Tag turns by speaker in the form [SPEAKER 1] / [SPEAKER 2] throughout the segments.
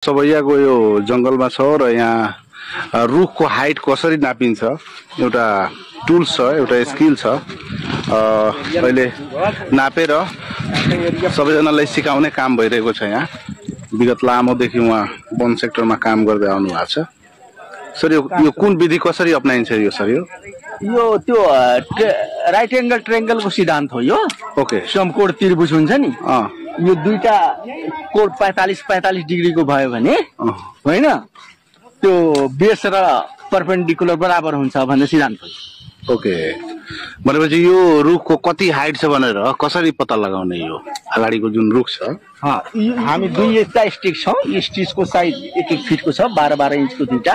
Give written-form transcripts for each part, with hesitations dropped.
[SPEAKER 1] सबैयाको यो जंगलमा छ र यहाँ रुखको हाइट कसरी नापिन्छ एउटा टुल्स छ, एउटा स्किल छ। अहिले नापेर सबैजनालाई सिकाउने काम भइरहेको छ। यहाँ विगत लामोदेखि उहाँ वन सेक्टरमा काम गर्दै आउनु भएको छ। सर यो कुन विधि कसरी अपनाइन्छ यो सर?
[SPEAKER 2] यो त्यो राइट एंगल ट्रायंगलको सिद्धान्त हो यो।
[SPEAKER 1] ओके,
[SPEAKER 2] समकोण त्रिभुज हुन्छ नि, यो दुईटा कोण 45 डिग्रीको भयो भने हैन त्यो बेस र परपेन्डिकुलर बराबर हुन्छ भन्ने सिद्धान्त हो।
[SPEAKER 1] ओके, भनेपछि यो रुखको कति हाइट छ भनेर कसरी पत्ता लगाउने? यो अगाडिको जुन रुख छ
[SPEAKER 2] हामी दुईटा स्टिक छ, यो स्टिकको साइज 1-1 फिटको छ, 12-12 इन्चको दुईटा,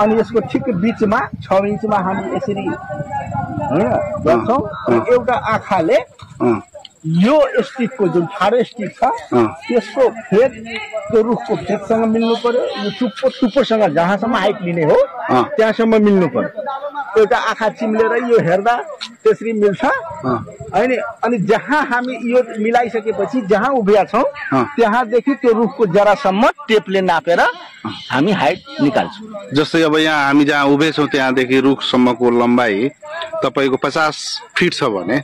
[SPEAKER 2] अनि यसको ठिक बीचमा 6 इन्चमा हामी यसरी हैन गर्छौं। एउटा आँखाले यो स्टिकको जुन ठाडो स्टिक छ त्यसको फेद त्यो रुखको फेदसँग मिल्नु पर्यो। यो टुप्पोसँग जहाँसम्म हाइट लिने हो त्यहाँसम्म मिल्नु पर्यो। एउटा आँखा चिम्लेर यो हेर्दा त्यसरी मिल्छ हैन। अनि जहाँ हामी यो मिलाइसकेपछि जहाँ उभिया छौं त्यहाँदेखि त्यो रुखको जरासम्म टेपले नापेर हामी हाइट निकाल्छौं।
[SPEAKER 1] जस्तै अब यहाँ हामी जहाँ उभे छौं त्यहाँदेखि रुखसम्मको लम्बाइ तपाईको 50 फिट छ भने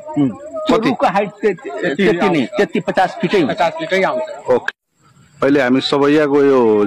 [SPEAKER 2] रुखको हाइट त्यति 50 फिटै आउँछ।
[SPEAKER 1] ओके, अहिले हामी सबैयाको यो